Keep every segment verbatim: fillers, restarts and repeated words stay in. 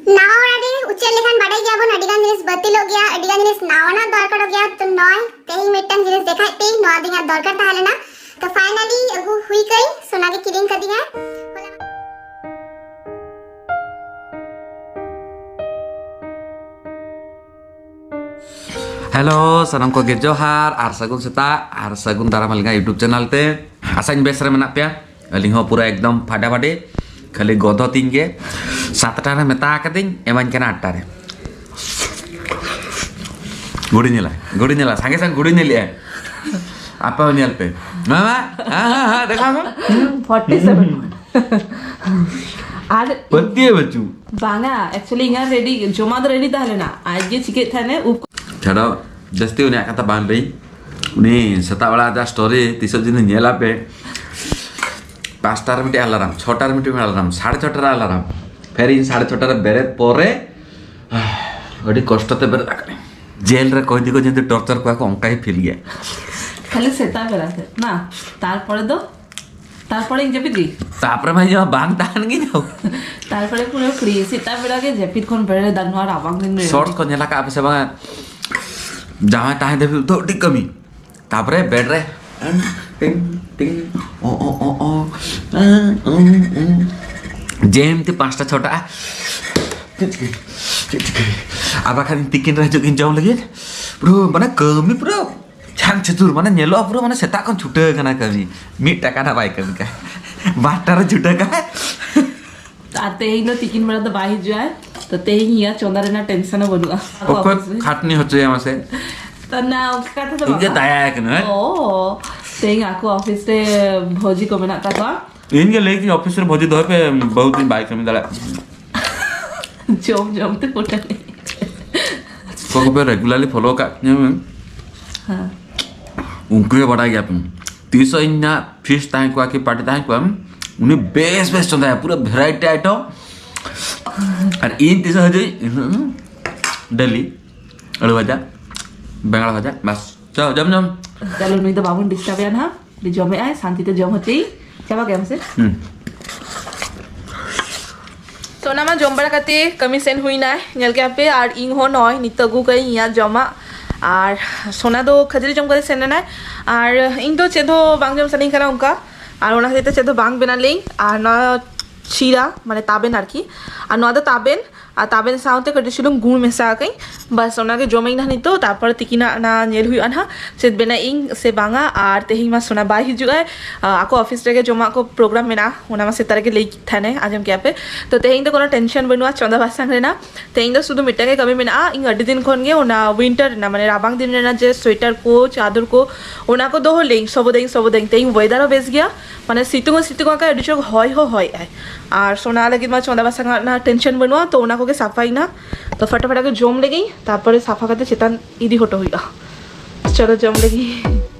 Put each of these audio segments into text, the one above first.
ᱱᱟᱣᱟ ᱚᱲᱟᱜ ᱨᱮ ᱩᱪᱟᱹᱲ ᱞᱮᱠᱷᱟᱱ ᱵᱟᱰᱟᱭ ᱜᱮᱭᱟᱵᱚᱱ, ᱟᱹᱰᱤ ᱜᱟᱱ ᱡᱤᱱᱤᱥ ᱵᱟᱹᱛᱤᱞᱚᱜ ᱜᱮᱭᱟ, ᱟᱹᱰᱤ ᱜᱟᱱ ᱡᱤᱱᱤᱥ ᱱᱟᱣᱟᱱᱟᱜ ᱫᱚᱨᱠᱟᱨᱚᱜ ᱜᱮᱭᱟ᱾ ᱛᱚ ᱱᱚᱜᱼᱚᱭ ᱛᱮᱦᱮᱧ ᱢᱤᱫᱴᱟᱝ ᱡᱤᱱᱤᱥ ᱫᱮᱠᱷᱟᱭᱮᱫ ᱯᱮᱭᱟᱹᱧ, ᱱᱚᱣᱟ ᱫᱚ ᱤᱧᱟᱹᱜ ᱫᱚᱨᱠᱟᱨ ᱛᱟᱦᱮᱸ ᱞᱮᱱᱟ᱾ ᱛᱚ finally ᱟᱹᱜᱩ ᱦᱩᱭ ᱠᱟᱹᱧ, ᱥᱳᱱᱟ ᱜᱮ ᱠᱤᱨᱤᱧ ᱠᱟᱫᱤᱧᱟᱭ᱾ ᱦᱮᱞᱳ, ᱥᱟᱱᱟᱢ ᱠᱚᱜᱮ ᱡᱚᱦᱟᱨ ᱟᱨ ᱥᱟᱹᱜᱩᱱ ᱥᱮᱛᱟᱜ ᱟᱨ ᱥᱟᱹᱜᱩᱱ ᱫᱟᱨᱟᱢ ᱟᱹᱞᱤᱧᱟᱜ YouTube channel ᱛᱮ᱾ ᱟᱥᱟᱧ ᱵᱮᱥ ᱨᱮ ᱢᱮᱱᱟᱜ ᱯᱮᱭᱟ, ᱟᱹᱞᱤᱧ ᱦᱚᱸ ᱯᱩᱨᱟᱹ ᱮᱠᱫᱚᱢ ᱯᱷᱟᱰᱟ ᱯᱷᱟᱰᱤ, ᱠᱷᱟᱹᱞᱤ ᱜᱚᱫᱷᱚ ᱛᱤᱧ ᱜᱮ᱾ ᱥᱟᱛᱴᱟ ᱨᱮ ᱢᱮᱛᱟ ᱟᱠᱟᱫᱤᱧ, ᱮᱢᱟᱹᱧ ᱠᱟᱱᱟ ᱟᱴᱴᱟ ᱨᱮ᱾ ᱜᱷᱩᱲᱤ ᱧᱮᱞᱟ, ᱜᱷᱩᱲᱤ ᱧᱮᱞᱟ, ᱥᱟᱸᱜᱮ ᱥᱟᱸᱜᱮ ᱜᱷᱩᱲᱤ ᱧᱮᱞᱮᱜᱼᱟ᱾ ᱟᱯᱮ ᱦᱚᱸ ᱧᱮᱞ ᱯᱮ᱾ ᱢᱟ, ᱢᱟ, ᱦᱮᱸ, ᱦᱮᱸ, ᱦᱮᱸ, ᱫᱮᱠᱷᱟᱣ ᱢᱮ᱾ ᱯᱷᱚᱨᱴᱤ ᱥᱮᱵᱷᱮᱱ᱾ ᱟᱨ ᱯᱟᱹᱛᱭᱟᱹᱣ ᱵᱟᱹᱪᱩᱜ᱾ ᱵᱟᱝᱟ, actually ᱤᱧᱟᱹᱜ ᱨᱮᱰᱤ, ᱡᱚᱢᱟ ᱫᱚ ᱨᱮᱰᱤ ᱛᱟᱦᱮᱸ ᱞᱮᱱᱟ᱾ ᱟᱡ ᱜᱮ ᱪᱤᱠᱟᱹᱜ ᱛᱟᱦᱮᱱᱮ ᱩᱵ᱾ ᱪᱷᱟᱲᱟᱣ, ᱡᱟᱹᱥᱛᱤ ᱩᱱᱤᱭᱟᱜ ᱠᱟᱛᱷᱟ ᱵᱟᱝ ᱞᱟᱹᱭ᱾ ᱩᱱᱤ ᱥᱮᱛᱟᱜ ᱵᱮᱲᱟ ᱡᱟ story ᱛᱤᱥᱚᱜ ᱡᱩᱫᱤ ᱧᱮᱞᱟ ᱯᱮ, ᱯᱟᱸᱪᱴᱟ ᱨᱮ ᱢᱤᱫᱴᱮᱡ alarm, ᱪᱷᱚᱴᱟ ᱨᱮ ᱢᱤᱫᱴᱮᱡ alarm, ᱥᱟᱲᱮ ᱪᱷᱚᱴᱟ ᱨᱮ alarm᱾ ᱯᱷᱮᱨ ᱤᱧ ᱥᱟᱲᱮ ᱪᱷᱚᱴᱟ ᱨᱮ ᱵᱮᱨᱮᱫ ᱯᱚᱨᱮ, ᱟᱹᱰᱤ ᱠᱚᱥᱴᱚ ᱛᱮ ᱵᱮᱨᱮᱫ ᱟᱠᱟᱱᱟᱹᱧ᱾ ᱡᱮᱞ ᱨᱮ ᱠᱚᱭᱫᱤ ᱠᱚ ᱡᱩᱫᱤ torture ᱠᱚᱣᱟ ᱠᱚ, ᱚᱱᱠᱟ ᱜᱮ feel ᱜᱮᱭᱟ᱾ ᱠᱷᱟᱹᱞᱤ ᱥᱮᱛᱟᱜ ᱵᱮᱲᱟ ᱛᱮ, ᱱᱟ? ᱛᱟᱨᱯᱚᱨᱮ ᱫᱚ, ᱛᱟᱨᱯᱚᱨᱮᱧ ᱡᱟᱹᱯᱤᱫ ᱜᱮ᱾ ᱛᱟᱨᱯᱚᱨᱮ ᱢᱟ ᱤᱧ ᱢᱟ ᱵᱟᱝ ᱛᱟᱦᱮᱱ ᱜᱤᱧ᱾ ᱛᱟᱨᱯᱚᱨᱮ ᱯᱩᱨᱟᱹ free, ᱥᱮᱛᱟᱜ ᱵᱮᱲᱟ ᱜᱮ ᱡᱟᱹᱯᱤᱫ ᱠᱷᱚᱱ ᱵᱮᱨᱮᱫ ᱟᱨ ᱱᱚᱣᱟ ᱨᱟᱵᱟᱝ ᱫᱤᱱ ᱨᱮ᱾ Shorts ᱠᱚ ᱧᱮᱞ ᱟᱠᱟᱫ ᱯᱮ ᱥᱮ ᱵᱟᱝ? ᱡᱟᱶᱟᱭ ᱛᱟᱦᱮᱸ ᱫᱷᱟᱹᱵᱤᱡ ᱫᱚ ᱟᱹᱰᱤ ᱠᱟᱹᱢᱤ᱾ ᱛᱟᱯᱚᱨᱮ bed ᱨᱮ ᱴᱤᱝ, ᱴᱤᱝ, ᱚ, ᱚ, ᱚ, ᱚ, ᱮ, ᱩ, ᱩ᱾ ᱡᱮᱢᱛᱤ ᱯᱟᱸᱪᱴᱟ ᱪᱷᱚᱴᱟ, ᱪᱮᱫ ᱪᱤᱠᱟᱹ? ᱪᱮᱫ ᱪᱤᱠᱟᱹ? ᱟᱨ ᱵᱟᱠᱷᱟᱱ ᱛᱤᱠᱤᱱ ᱨᱮ ᱦᱤᱡᱩᱜ ᱜᱤᱧ ᱡᱚᱢ ᱞᱟᱹᱜᱤᱫ᱾ ᱯᱩᱨᱟᱹ ᱢᱟᱱᱮ ᱠᱟᱹᱢᱤ ᱯᱩᱨᱟᱹ ᱪᱷᱟᱝ ᱪᱷᱟᱹᱛᱩᱨ, ᱢᱟᱱᱮ ᱧᱮᱞᱚᱜᱼᱟ ᱯᱩᱨᱟᱹ ᱢᱟᱱᱮ ᱥᱮᱛᱟᱜ ᱠᱷᱚᱱ ᱪᱷᱩᱴᱟᱹᱣ ᱠᱟᱱᱟ ᱠᱟᱹᱢᱤ᱾ ᱢᱤᱫ ᱴᱟᱠᱟ ᱱᱟᱜ ᱵᱟᱭ ᱠᱟᱹᱢᱤ ᱠᱟᱱᱟ᱾ ᱵᱟᱨᱴᱟ ᱨᱮ ᱪᱷᱩᱴᱟᱹᱣ ᱠᱟᱱᱟᱭ᱾ ᱟᱨ ᱛᱮᱦᱮᱧ ᱫᱚ ᱛᱤᱠᱤᱱ ᱵᱮᱲᱟ ᱫᱚ ᱵᱟᱭ ᱦᱤᱡᱩᱜᱼᱟᱭ, ᱛᱚ ᱛᱮᱦᱮᱧ ᱤᱧᱟᱹᱜ ᱪᱚᱸᱫᱟ ᱨᱮᱱᱟᱜ tension ᱦᱚᱸ ᱵᱟᱹᱱᱩᱜᱼᱟ᱾ ᱟᱠᱚ ᱚᱠᱚᱭ office ᱨᱮ᱾ ᱠᱷᱟᱴᱱᱤ ᱦᱚᱪᱚᱭᱟ ᱢᱟᱥᱮ? ᱛᱚ ᱱᱟ, ᱚᱱᱠᱟ ᱠᱟᱛᱷᱟ ᱫᱚ ᱤᱧ ᱜᱮ ᱵᱟᱝ᱾ ᱫᱟᱭᱟᱭ ᱠᱟᱱᱟ, ᱦᱮᱸ? ᱚ, ᱛᱮᱦᱮᱧ ᱟᱠᱚ office ᱨᱮ ᱵᱷᱚᱡᱤ ᱠᱚ ᱢᱮᱱᱟᱜ ᱛᱟᱠᱚᱣᱟ᱾ ᱤᱧ ᱜᱮ ᱞᱟᱹᱭ ᱠᱤᱧ office ᱨᱮ ᱵᱷᱚᱡᱤ ᱫᱚᱦᱚᱭ ᱯᱮ, ᱵᱟᱹᱦᱩ ᱛᱤᱧ ᱵᱟᱭ ᱠᱟᱹᱢᱤ ᱫᱟᱲᱮᱭᱟᱜ ᱠᱟᱱᱟ᱾ ᱡᱚᱢ ᱡᱚᱢ ᱛᱮ ᱯᱚᱴᱟᱱᱤ᱾ ᱚᱠᱚᱭ ᱠᱚᱯᱮ regularly follow ᱟᱠᱟᱫ ᱛᱤᱧᱟᱹ, ᱦᱮᱸ᱾ ᱩᱱᱠᱩ ᱜᱮ ᱵᱟᱰᱟᱭ ᱜᱮᱭᱟ ᱯᱮ᱾ ᱛᱤᱥᱚᱜ ᱤᱧ ᱱᱟᱜ feast ᱛᱟᱦᱮᱸ ᱠᱚᱜᱼᱟ ᱠᱤ party ᱛᱟᱦᱮᱸ ᱠᱚᱜᱼᱟ, ᱩᱱᱤ ᱵᱮᱥ ᱵᱮᱥ ᱪᱚᱸᱫᱟᱭᱟ, ᱯᱩᱨᱟᱹ variety item᱾ ᱟᱨ ᱤᱧ ᱛᱤᱥᱚᱜ ᱦᱤᱡᱩᱜ ᱤᱧ, ᱰᱟᱹᱞᱤ, ᱟᱹᱞᱩ ᱵᱷᱟᱡᱟ, ᱵᱮᱸᱜᱟᱲ ᱵᱷᱟᱡᱟ, ᱵᱟᱥ᱾ ᱪᱚ, ᱡᱚᱢ, ᱡᱚᱢ᱾ ᱪᱚᱞᱚ, ᱱᱩᱭ ᱫᱚ ᱵᱟᱵᱚᱱ disturb ᱮᱭᱟ ᱱᱟᱦᱟᱜ᱾ ᱩᱱᱤ ᱡᱚᱢᱮᱜᱼᱟᱭ, ᱥᱟᱱᱛᱤ ᱛᱮ ᱡᱚᱢ ᱦᱚᱪᱚᱭᱮᱭ᱾ ᱪᱟᱵᱟ ᱠᱮᱫᱟᱢ ᱥᱮ? ᱦᱩᱸ᱾ ᱛᱚ ᱚᱱᱟ ᱢᱟ ᱡᱚᱢ ᱵᱟᱲᱟ ᱠᱟᱛᱮ ᱠᱟᱹᱢᱤ ᱥᱮᱱ ᱦᱩᱭᱱᱟᱭ, ᱧᱮᱞ ᱠᱮᱜᱼᱟ ᱯᱮ᱾ ᱟᱨ ᱤᱧ ᱦᱚᱸ ᱱᱚᱜᱼᱚᱭ ᱱᱤᱛᱚᱜ ᱟᱹᱜᱩ ᱠᱟᱹᱧ ᱤᱧᱟᱹᱜ ᱡᱚᱢᱟᱜ᱾ ᱟᱨ ᱥᱳᱱᱟ ᱫᱚ ᱠᱷᱟᱹᱡᱟᱹᱲᱤ ᱡᱚᱢ ᱠᱟᱛᱮ ᱥᱮᱱ ᱞᱮᱱᱟᱭ᱾ ᱟᱨ ᱤᱧ ᱫᱚ ᱪᱮᱫ ᱦᱚᱸ ᱵᱟᱝ ᱡᱚᱢ ᱥᱟᱱᱟᱧ ᱠᱟᱱᱟ ᱚᱱᱠᱟ, ᱟᱨ ᱚᱱᱟ ᱠᱷᱟᱹᱛᱤᱨ ᱛᱮ ᱪᱮᱫ ᱦᱚᱸ ᱵᱟᱝ ᱵᱮᱱᱟᱣ ᱞᱮᱭᱟᱹᱧ᱾ ᱟᱨ ᱱᱚᱣᱟ ᱪᱤᱨᱟ, ᱢᱟᱱᱮ ᱛᱟᱵᱮᱱ ᱟᱨᱠᱤ, ᱟᱨ ᱱᱚᱣᱟ ᱫᱚ ᱛᱟᱵᱮᱱ, ᱟᱨ ᱛᱟᱵᱮᱱ ᱥᱟᱶᱛᱮ ᱠᱟᱹᱴᱤᱡ ᱪᱩᱞᱩᱝ ᱜᱩᱲ ᱢᱮᱥᱟ ᱟᱠᱟᱧ᱾ ᱵᱟᱥ, ᱚᱱᱟᱜᱮ ᱡᱚᱢᱟᱹᱧ ᱱᱟᱦᱟᱜ ᱱᱤᱛᱚᱜ, ᱛᱟᱨᱯᱚᱨ ᱛᱤᱠᱤᱱᱟᱜ ᱚᱱᱟ ᱧᱮᱞ ᱦᱩᱭᱩᱜᱼᱟ ᱱᱟᱦᱟᱜ ᱪᱮᱫ ᱵᱮᱱᱟᱜ ᱤᱧ ᱥᱮ ᱵᱟᱝᱟ᱾ ᱟᱨ ᱛᱮᱦᱮᱧ ᱢᱟ ᱥᱳᱱᱟ ᱵᱟᱭ ᱦᱤᱡᱩᱜᱼᱟᱭ, ᱟ, ᱟᱠᱚ ᱚᱯᱷᱤᱥ ᱨᱮᱜᱮ ᱡᱚᱢᱟᱜ ᱠᱚ ᱯᱨᱳᱜᱨᱟᱢ ᱢᱮᱱᱟᱜᱼᱟ, ᱚᱱᱟ ᱢᱟ ᱥᱮᱛᱟᱜ ᱨᱮᱜᱮ ᱞᱟᱹᱭ ᱠᱮᱫ ᱛᱟᱦᱮᱱᱟᱭ, ᱟᱸᱡᱚᱢ ᱠᱮᱜᱼᱟ ᱯᱮ᱾ ᱛᱚ ᱛᱮᱦᱮᱧ ᱫᱚ ᱠᱳᱱᱳ ᱴᱮᱱᱥᱚᱱ ᱵᱟᱹᱱᱩᱜᱼᱟ ᱪᱚᱸᱫᱟ ᱵᱟᱥᱟᱝ ᱨᱮᱱᱟᱜ᱾ ᱛᱮᱦᱮᱧ ᱫᱚ ᱥᱩᱫᱷᱩ ᱢᱤᱫᱴᱟᱝ ᱜᱮ ᱠᱟᱹᱢᱤ ᱢᱮᱱᱟᱜᱼᱟ, ᱤᱧ ᱟᱹᱰᱤ ᱫᱤᱱ ᱠᱷᱚᱱ ᱜᱮ ᱚᱱᱟ ᱣᱤᱱᱴᱟᱨ ᱨᱮᱱᱟᱜ, ᱢᱟᱱᱮ ᱨᱟᱵᱟᱝ ᱫᱤᱱ ᱨᱮᱱᱟᱜ ᱡᱮ ᱥᱳᱭᱮᱴᱟᱨ ᱠᱚ, ᱪᱟᱫᱚᱨ ᱠᱚ, ᱚᱱᱟ ᱠᱚ ᱫᱚᱦᱚ ᱞᱮᱭᱟᱹᱧ ᱥᱚᱵᱚᱫᱟᱹᱧ ᱥᱚᱵᱚᱫᱟᱹᱧ᱾ ᱛᱮᱦᱮᱧ ᱣᱮᱫᱟᱨ ᱦᱚᱸ ᱵᱮᱥ ᱜᱮᱭᱟ, ᱢᱟᱱᱮ ᱥᱤᱛᱩᱝ ᱦᱚᱸ ᱥᱤᱛᱩᱝ ᱟᱠᱟᱫ, ᱟᱹᱰᱤ ᱪᱚᱨᱚᱠ ᱦᱚᱭ ᱦᱚᱸ ᱦᱚᱭᱮᱜᱼᱟᱭ᱾ ᱟᱨ ᱥᱳᱱᱟ ᱞᱟᱹᱜᱤᱫ ᱢᱟ ᱪᱚᱸᱫᱟ ᱵᱟᱥᱟᱝ ᱨᱮᱱᱟᱜ ᱴᱮᱱᱥᱚᱱ ᱵᱟᱹᱱᱩᱜᱼᱟ, ᱛᱚ ᱚᱱᱟ ᱠᱚᱜᱮ ᱥᱟᱯᱷᱟᱭᱮᱱᱟ᱾ ᱛᱚ ᱯᱷᱟᱴᱟᱯᱷᱟᱴᱟ ᱜᱮ ᱡᱚᱢ ᱞᱮᱜᱤᱧ, ᱛᱟᱨᱯᱚᱨᱮ ᱥᱟᱯᱷᱟ ᱠᱟᱛᱮ ᱪᱮᱛᱟᱱ ᱤᱫᱤ ᱦᱚᱴᱚ ᱦᱩᱭᱩᱜᱼᱟ᱾ ᱪᱚᱞᱚ ᱡᱚᱢ ᱞᱮᱜᱤᱧ᱾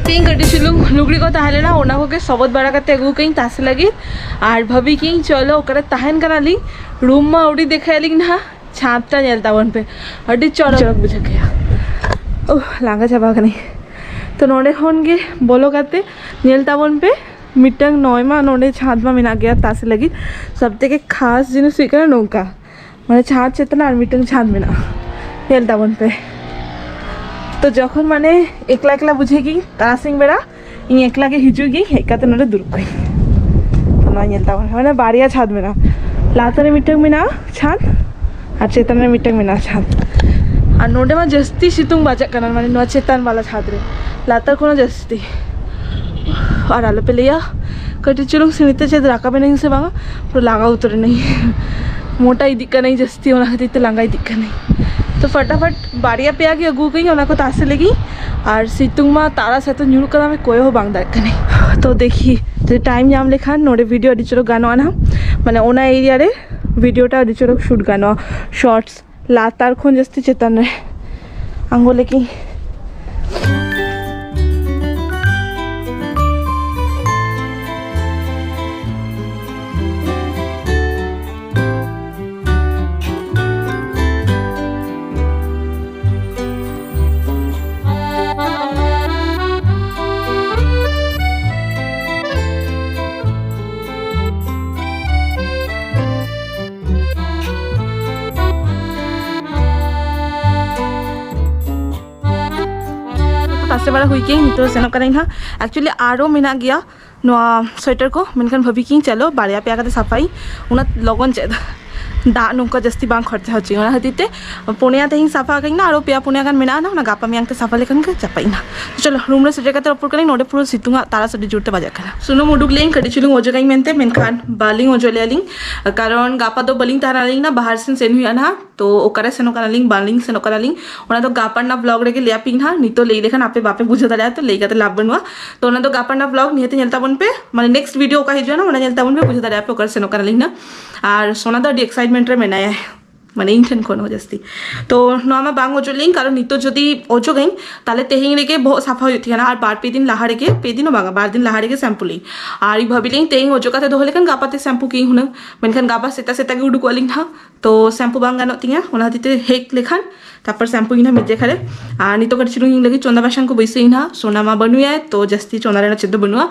ᱯᱤᱝ ᱠᱟᱹᱴᱤᱡ ᱪᱩᱞᱩᱝ ᱞᱩᱜᱽᱲᱤ ᱠᱚ ᱛᱟᱦᱮᱸ ᱞᱮᱱᱟ, ᱚᱱᱟ ᱠᱚᱜᱮ ᱥᱚᱵᱚᱫ ᱵᱟᱲᱟ ᱠᱟᱛᱮ ᱟᱹᱜᱩ ᱠᱟᱹᱧ ᱛᱟᱥᱮ ᱞᱟᱹᱜᱤᱫ᱾ ᱟᱨ ᱵᱷᱟᱹᱵᱤ ᱠᱤᱧ ᱪᱚᱞᱚ ᱚᱠᱟᱨᱮ ᱛᱟᱦᱮᱱ ᱠᱟᱱᱟᱞᱤᱧ, ᱨᱩᱢ ᱢᱟ ᱟᱹᱣᱨᱤ ᱫᱮᱠᱷᱟᱭᱟᱞᱤᱧ ᱱᱟᱦᱟᱜ᱾ ᱪᱷᱟᱸᱫᱽᱴᱟ ᱧᱮᱞ ᱛᱟᱵᱚᱱ ᱯᱮ, ᱟᱹᱰᱤ ᱪᱚᱨᱚᱠ ᱪᱚᱨᱚᱠ ᱵᱩᱡᱷᱟᱹᱜ ᱜᱮᱭᱟ᱾ ᱳᱦ, ᱞᱟᱸᱜᱟ ᱪᱟᱵᱟ ᱠᱟᱹᱱᱟᱹᱧ᱾ ᱛᱚ ᱱᱚᱸᱰᱮ ᱠᱷᱚᱱ ᱜᱮ ᱵᱚᱞᱚ ᱠᱟᱛᱮ ᱧᱮᱞ ᱛᱟᱵᱚᱱ ᱯᱮ, ᱢᱤᱫᱴᱟᱝ ᱱᱚᱭ ᱢᱟ ᱱᱚᱸᱰᱮ ᱪᱷᱟᱸᱫᱽ ᱢᱟ ᱢᱮᱱᱟᱜ ᱜᱮᱭᱟ ᱛᱟᱥᱮ ᱞᱟᱹᱜᱤᱫ᱾ ᱥᱚᱵ ᱛᱷᱮᱠᱮ ᱠᱷᱟᱥ ᱡᱤᱱᱤᱥ ᱦᱩᱭᱩᱜ ᱠᱟᱱᱟ ᱱᱚᱝᱠᱟ, ᱢᱟᱱᱮ ᱪᱷᱟᱸᱫᱽ ᱪᱮᱛᱟᱱ ᱨᱮ ᱟᱨ ᱢᱤᱫᱴᱟᱝ ᱪᱷᱟᱸᱫᱽ ᱢᱮᱱᱟᱜᱼᱟ᱾ ᱧᱮᱞ ᱛᱟᱵᱚᱱ ᱯᱮ᱾ ᱛᱚ ᱡᱚᱠᱷᱚᱱ ᱢᱟᱱᱮ ᱮᱠᱞᱟ ᱮᱠᱞᱟ ᱵᱩᱡᱷᱟᱹᱜ ᱜᱤᱧ ᱛᱟᱨᱟᱥᱤᱧ ᱵᱮᱲᱟ, ᱤᱧ ᱮᱠᱞᱟ ᱜᱮ ᱦᱤᱡᱩᱜ ᱜᱤᱧ, ᱦᱮᱡ ᱠᱟᱛᱮ ᱱᱚᱰᱮ ᱫᱩᱲᱩᱵ ᱠᱚᱜ ᱤᱧ᱾ ᱱᱚᱣᱟ ᱧᱮᱞ ᱛᱟᱵᱚᱱ ᱯᱮ, ᱢᱟᱱᱮ ᱵᱟᱨᱭᱟ ᱪᱷᱟᱸᱫᱽ ᱢᱮᱱᱟᱜᱼᱟ, ᱞᱟᱛᱟᱨ ᱨᱮ ᱢᱤᱫᱴᱟᱝ ᱢᱮᱱᱟᱜᱼᱟ ᱪᱷᱟᱸᱫᱽ ᱟᱨ ᱪᱮᱛᱟᱱ ᱨᱮ ᱢᱤᱫᱴᱟᱝ ᱢᱮᱱᱟᱜᱼᱟ ᱪᱷᱟᱸᱫᱽ᱾ ᱟᱨ ᱱᱚᱰᱮ ᱢᱟ ᱡᱟᱹᱥᱛᱤ ᱥᱤᱛᱩᱝ ᱵᱟᱡᱟᱜ ᱠᱟᱱᱟ, ᱢᱟᱱᱮ ᱱᱚᱣᱟ ᱪᱮᱛᱟᱱ ᱵᱟᱞᱟ ᱪᱷᱟᱸᱫᱽ ᱨᱮ, ᱞᱟᱛᱟᱨ ᱠᱷᱚᱱᱟᱜ ᱡᱟᱹᱥᱛᱤ᱾ ᱟᱨ ᱟᱞᱚᱯᱮ ᱞᱟᱹᱭᱟ, ᱠᱟᱹᱴᱤᱡ ᱪᱩᱞᱩᱝ ᱥᱤᱲᱤ ᱛᱮ ᱪᱮᱫ ᱨᱟᱠᱟᱵ ᱮᱱᱟᱹᱧ ᱥᱮ ᱵᱟᱝᱟ, ᱯᱩᱨᱟᱹ ᱞᱟᱸᱜᱟ ᱩᱛᱟᱹᱨ ᱮᱱᱟᱹᱧ᱾ ᱢᱚᱴᱟ ᱤᱫᱤᱜ ᱠᱟᱹᱱᱟᱹᱧ ᱡᱟᱹᱥᱛᱤ, ᱚᱱᱟ ᱠᱷᱟᱹᱛᱤᱨ ᱛᱮ ᱞᱟᱸᱜᱟ ᱤᱫᱤᱜ ᱠᱟᱹᱱᱟᱹᱧ᱾ ᱛᱚ ᱯᱷᱟᱴᱟᱯᱷᱟᱴ ᱵᱟᱨᱭᱟ ᱯᱮᱭᱟ ᱜᱮ ᱟᱹᱜᱩ ᱠᱟᱹᱧ, ᱚᱱᱟ ᱠᱚ ᱛᱟᱥᱮ ᱞᱟᱹᱜᱤᱫ᱾ ᱟᱨ ᱥᱤᱛᱩᱝ ᱢᱟ ᱛᱟᱨᱟ ᱥᱟᱛᱮ ᱧᱩᱨᱩᱜ ᱠᱟᱱᱟ, ᱟᱢᱮ ᱠᱚᱭᱚᱜ ᱦᱚᱸ ᱵᱟᱝ ᱫᱟᱲᱮᱭᱟᱜ ᱠᱟᱹᱱᱟᱹᱧ᱾ ᱛᱚ ᱫᱮᱠᱷᱤ, ᱡᱩᱫᱤ ᱴᱟᱭᱤᱢ ᱧᱟᱢ ᱞᱮᱠᱷᱟᱱ ᱱᱚᱰᱮ ᱵᱷᱤᱰᱤᱭᱳ ᱟᱹᱰᱤ ᱪᱚᱨᱚᱠ ᱜᱟᱱᱚᱜᱼᱟ ᱱᱟᱦᱟᱜ, ᱢᱟᱱᱮ ᱚᱱᱟ ᱮᱨᱤᱭᱟ ᱨᱮ ᱵᱷᱤᱰᱤᱭᱳᱴᱟ ᱟᱹᱰᱤ ᱪᱚᱨᱚᱠ ᱥᱩᱴ ᱜᱟᱱᱚᱜᱼᱟ, ᱥᱚᱨᱴᱥ ᱞᱟᱛᱟᱨ ᱠᱷᱚᱱ ᱡᱟᱹᱥᱛᱤ ᱪᱮᱛᱟᱱ ᱨᱮ᱾ ᱟᱬᱜᱚ ᱞᱟᱹᱜᱤᱫ᱾ ᱛᱟᱥᱮ ᱵᱟᱲᱟ ᱦᱩᱭ ᱠᱮᱜᱼᱟᱹᱧ, ᱱᱤᱛᱚᱜ ᱥᱮᱱᱚᱜ ᱠᱟᱹᱱᱟᱹᱧ ᱦᱟᱸᱜ᱾ Actually ᱟᱨᱚ ᱢᱮᱱᱟᱜ ᱜᱮᱭᱟ ᱱᱚᱣᱟ ᱥᱳᱭᱮᱴᱟᱨ ᱠᱚ, ᱢᱮᱱᱠᱷᱟᱱ ᱵᱷᱟᱹᱵᱤ ᱠᱤᱧ ᱪᱚᱞᱚ ᱵᱟᱨᱭᱟ ᱯᱮᱭᱟ ᱠᱟᱛᱮ ᱥᱟᱯᱷᱟᱭᱤᱧ, ᱩᱱᱟᱹᱜ ᱞᱚᱜᱚᱱ ᱪᱮᱫ ᱫᱟᱜ ᱱᱚᱝᱠᱟ ᱡᱟᱹᱥᱛᱤ ᱵᱟᱝ ᱠᱷᱚᱨᱪᱟ ᱦᱚᱪᱚᱭᱤᱧ, ᱚᱱᱟ ᱠᱷᱟᱹᱛᱤᱨ ᱛᱮ ᱯᱩᱱᱭᱟ ᱛᱮᱦᱮᱧ ᱥᱟᱯᱷᱟ ᱟᱠᱟᱧ ᱱᱟ, ᱟᱨᱚ ᱯᱮᱭᱟ ᱯᱩᱱᱭᱟ ᱜᱟᱱ ᱢᱮᱱᱟᱜᱼᱟ ᱱᱟ, ᱚᱱᱟ ᱜᱟᱯᱟ ᱢᱮᱭᱟᱝ ᱛᱮ ᱥᱟᱯᱷᱟ ᱞᱮᱠᱷᱟᱱ ᱜᱮ ᱪᱟᱵᱟᱭᱮᱱᱟ᱾ ᱪᱚᱞᱚ ᱨᱩᱢ ᱨᱮ ᱥᱮᱴᱮᱨ ᱠᱟᱛᱮ ᱨᱚᱯᱚᱲ ᱠᱟᱹᱱᱟᱹᱧ, ᱱᱚᱰᱮ ᱯᱩᱨᱟᱹ ᱥᱤᱛᱩᱝ ᱟᱜ ᱛᱟᱨᱟᱥ ᱟᱹᱰᱤ ᱡᱳᱨ ᱛᱮ ᱵᱟᱡᱟᱜ ᱠᱟᱱᱟ᱾ ᱥᱩᱱᱩᱢ ᱩᱰᱩᱠ ᱞᱮᱭᱟᱹᱧ ᱠᱟᱹᱴᱤᱡ ᱪᱩᱞᱩᱝ ᱚᱡᱚᱜᱟᱹᱧ ᱢᱮᱱᱛᱮ, ᱢᱮᱱᱠᱷᱟᱱ ᱵᱟᱹᱞᱤᱧ ᱚᱡᱚᱜ ᱞᱮᱭᱟᱞᱤᱧ, ᱠᱟᱨᱚᱱ ᱜᱟᱯᱟ ᱫᱚ ᱵᱟᱹᱞᱤᱧ ᱛᱟᱦᱮᱱᱟᱞᱤᱧ ᱱᱟ, ᱵᱟᱦᱟᱨ ᱥᱮᱱ ᱥᱮᱱ ᱦᱩᱭᱩᱜᱼᱟ ᱱᱟᱦᱟᱜ᱾ ᱛᱚ ᱚᱠᱟᱨᱮ ᱥᱮᱱᱚᱜ ᱠᱟᱱᱟᱞᱤᱧ, ᱵᱟᱝᱞᱤᱧ ᱥᱮᱱᱚᱜ ᱠᱟᱱᱟᱞᱤᱧ, ᱚᱱᱟ ᱫᱚ ᱜᱟᱯᱟ ᱨᱮᱱᱟᱜ ᱵᱞᱚᱜ ᱨᱮᱜᱮ ᱞᱟᱹᱭᱟᱯᱮ ᱱᱟᱦᱟᱜ᱾ ᱱᱤᱛᱚᱜ ᱞᱟᱹᱭ ᱞᱮᱠᱷᱟᱱ ᱟᱯᱮ ᱵᱟᱯᱮ ᱵᱩᱡᱷᱟᱹᱣ ᱫᱟᱲᱮᱭᱟᱜᱼᱟ, ᱛᱚ ᱞᱟᱹᱭ ᱠᱟᱛᱮ ᱞᱟᱵᱷ ᱵᱟᱹᱱᱩᱜᱼᱟ᱾ ᱛᱚ ᱚᱱᱟ ᱫᱚ ᱜᱟᱯᱟ ᱨᱮᱱᱟᱜ ᱵᱞᱚᱜ ᱱᱤᱦᱟᱹᱛ ᱧᱮᱞ ᱛᱟᱵᱚᱱ ᱯᱮ, ᱢᱟᱱᱮ ᱱᱮᱠᱥᱴ ᱵᱷᱤᱰᱤᱭᱳ ᱚᱠᱟ ᱦᱤᱡᱩᱜᱼᱟ ᱱᱟᱦᱟᱜ, ᱚᱱᱟ ᱧᱮᱞ ᱛᱟᱵᱚᱱ ᱯᱮ, ᱵᱩᱡᱷᱟᱹᱣ ᱫᱟᱲᱮᱭᱟᱜᱼᱟ ᱯᱮ ᱚᱠᱟᱨᱮ ᱥᱮᱱᱚᱜ ᱠᱟᱱᱟᱞᱤᱧ ᱱᱟᱦᱟᱜ᱾ ᱟᱨ ᱥᱳᱱᱟ ᱫᱚ ᱟᱹᱰᱤ ᱮᱠᱥᱟᱭᱤᱴᱢᱮᱱᱴ ᱨᱮ ᱢᱮᱱᱟᱭᱟ, ᱢᱟᱱᱮ ᱤᱧ ᱴᱷᱮᱱ ᱠᱷᱚᱱ ᱦᱚᱸ ᱡᱟᱹᱥᱛᱤ᱾ ᱛᱚ ᱱᱚᱣᱟ ᱢᱟ ᱵᱟᱝ ᱚᱡᱚᱜ ᱞᱤᱧ, ᱠᱟᱨᱚᱱ ᱱᱤᱛᱚᱜ ᱡᱩᱫᱤ ᱚᱡᱚᱜᱟᱹᱧ, ᱛᱟᱦᱞᱮ ᱛᱮᱦᱮᱧ ᱨᱮᱜᱮ ᱵᱚᱦᱚᱜ ᱥᱟᱯᱷᱟ ᱦᱩᱭᱩᱜ ᱛᱤᱧᱟ, ᱟᱨ ᱵᱟᱨ ᱯᱮ ᱫᱤᱱ ᱞᱟᱦᱟ ᱨᱮᱜᱮ, ᱯᱮ ᱫᱤᱱ ᱦᱚᱸ ᱵᱟᱝᱟ, ᱵᱟᱨ ᱫᱤᱱ ᱞᱟᱦᱟ ᱨᱮᱜᱮ ᱥᱮᱢᱯᱩ ᱞᱤᱧ᱾ ᱟᱨ ᱤᱧ ᱵᱷᱟᱹᱵᱤ ᱞᱤᱧ ᱛᱮᱦᱮᱧ ᱚᱡᱚᱜ ᱠᱟᱛᱮ ᱫᱚᱦᱚ ᱞᱮᱠᱷᱟᱱ ᱜᱟᱯᱟ ᱛᱮ ᱥᱮᱢᱯᱩ ᱠᱤᱧ ᱦᱩᱱᱟᱹᱝ, ᱢᱮᱱᱠᱷᱟᱱ ᱜᱟᱯᱟ ᱥᱮᱛᱟᱜ ᱥᱮᱛᱟᱜ ᱜᱮ ᱩᱰᱩᱠᱚᱜ ᱟᱹᱞᱤᱧ ᱱᱟᱦᱟᱜ᱾ ᱛᱚ ᱥᱮᱢᱯᱩ ᱵᱟᱝ ᱜᱟᱱᱚᱜ ᱛᱤᱧᱟ, ᱚᱱᱟ ᱠᱷᱟᱹᱛᱤᱨ ᱛᱮ ᱦᱮᱠ ᱞᱮᱠᱷᱟᱱ ᱛᱟᱨᱯᱚᱨ ᱥᱮᱢᱯᱩ ᱤᱧ ᱱᱟᱦᱟᱜ ᱢᱤᱫ ᱡᱮᱠᱷᱟ ᱨᱮ᱾ ᱟᱨ ᱱᱤᱛᱚᱜ ᱠᱟᱹᱴᱤᱡ ᱪᱩᱞᱩᱝ ᱤᱧ ᱞᱟᱹᱜᱤᱫ ᱪᱚᱸᱫᱟ ᱵᱟᱥᱟᱝ ᱠᱚ ᱵᱟᱹᱭᱥᱟᱹᱣ ᱤᱧ ᱱᱟᱦᱟᱜ᱾ ᱥᱳᱱᱟ ᱢᱟ ᱵᱟᱹᱱᱩᱭᱟ, ᱛᱚ ᱡᱟᱹᱥᱛᱤ ᱪᱚᱸᱫᱟ ᱨᱮᱱᱟᱜ ᱪᱮᱫ ᱫᱚ ᱵᱟᱹᱱᱩᱜᱼᱟ᱾